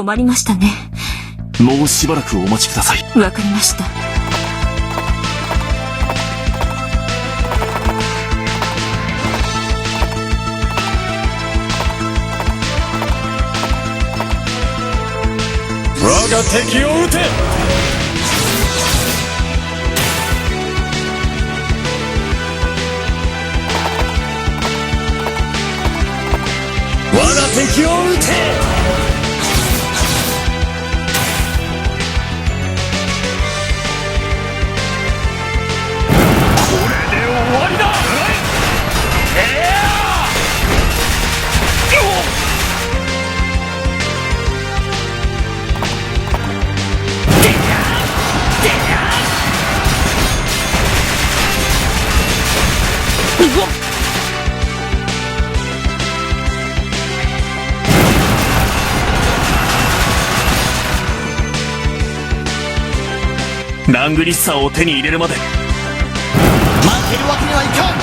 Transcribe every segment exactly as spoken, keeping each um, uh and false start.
終わりましたね。もうしばらくお待ちください。わかりました。我が敵を討て。我が敵を討て。これで終わりだ。ラングリッサーを手に入れるまで。待ってるわけにはいかん。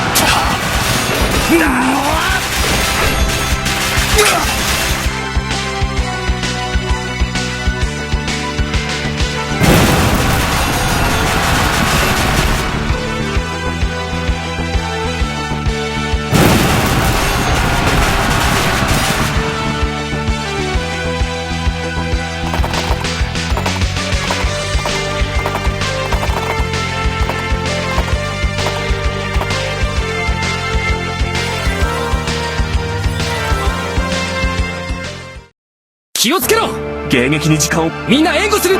気をつけろ。迎撃に時間を。みんな援護する。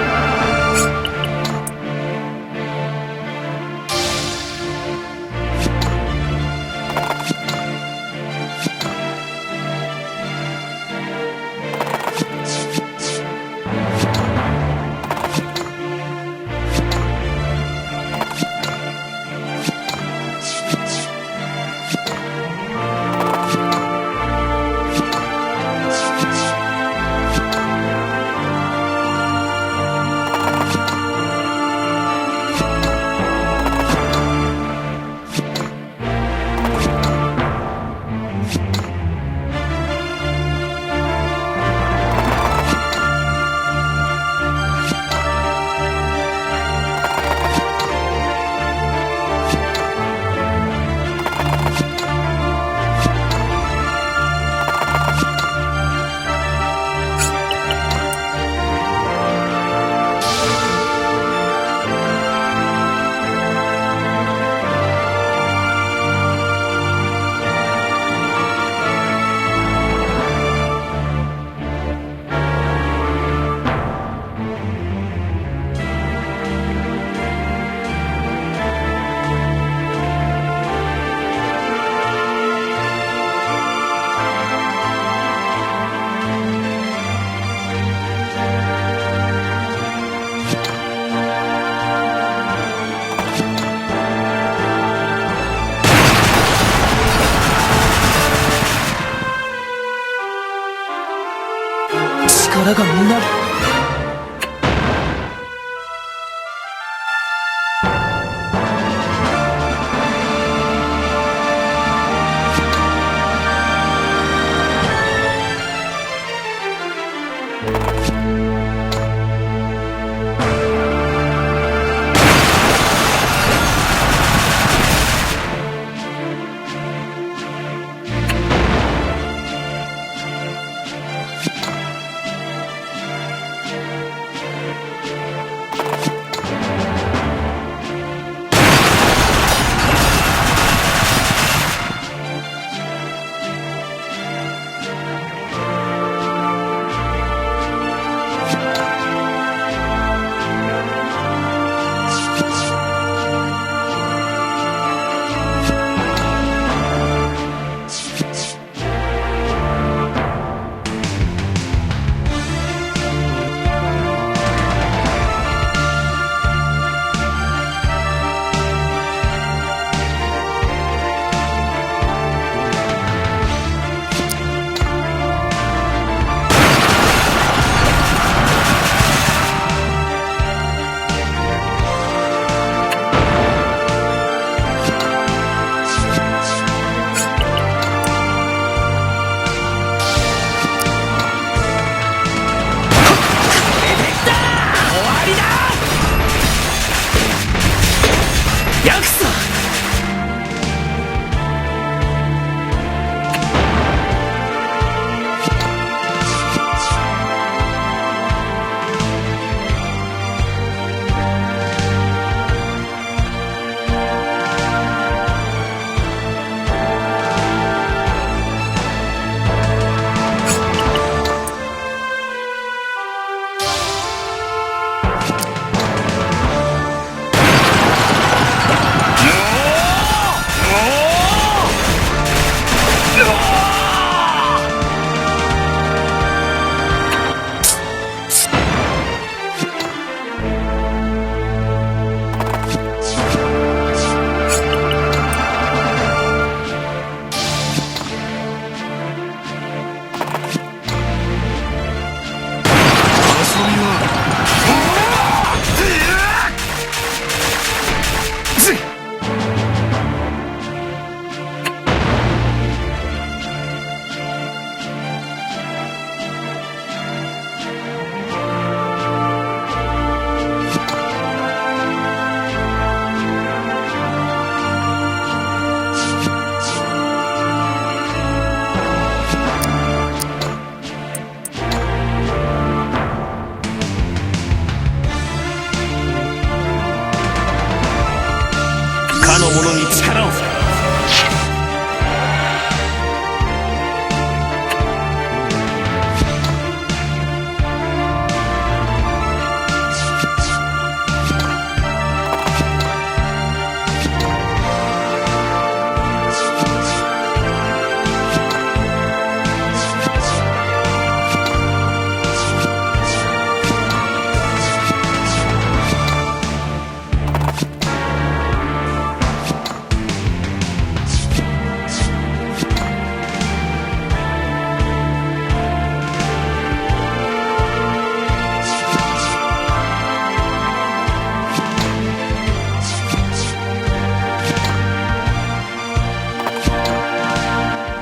力がみなる。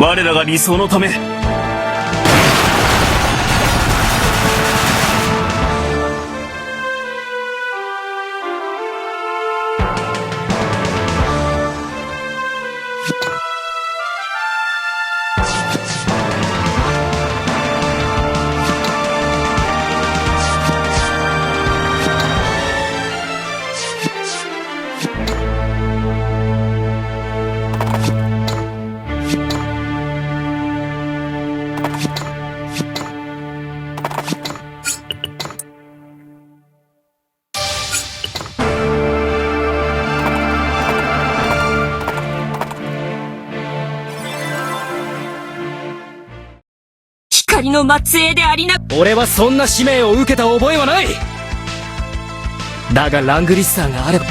我らが理想のため。光の末裔でありな。俺はそんな使命を受けた覚えはない。だがラングリッサーがあれば。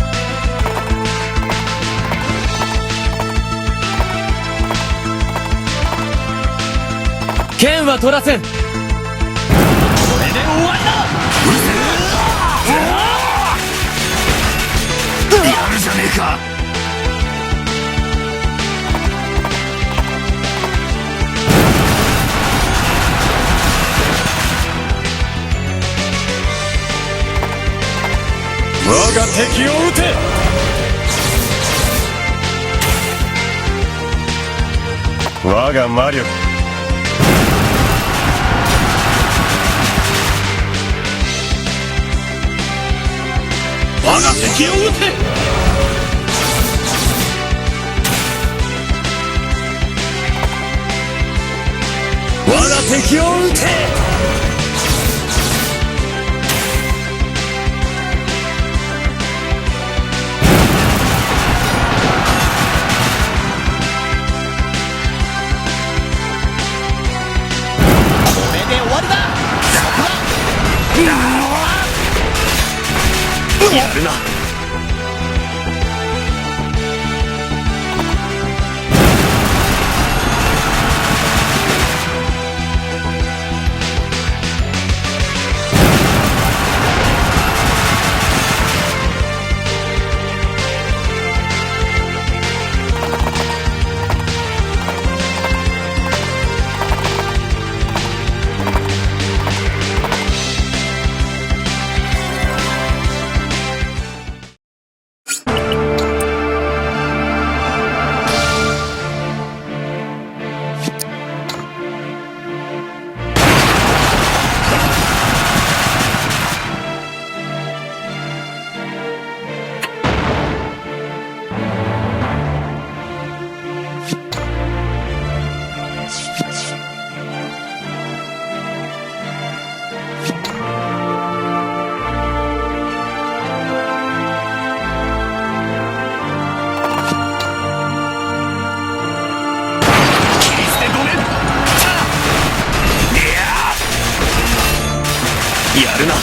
剣は取らせん。これで終わりだ。やるじゃねえか。我が敵を討て。我が魔力。我が敵を討て。我が敵を討て。これで終わりだ。やるな。やるな。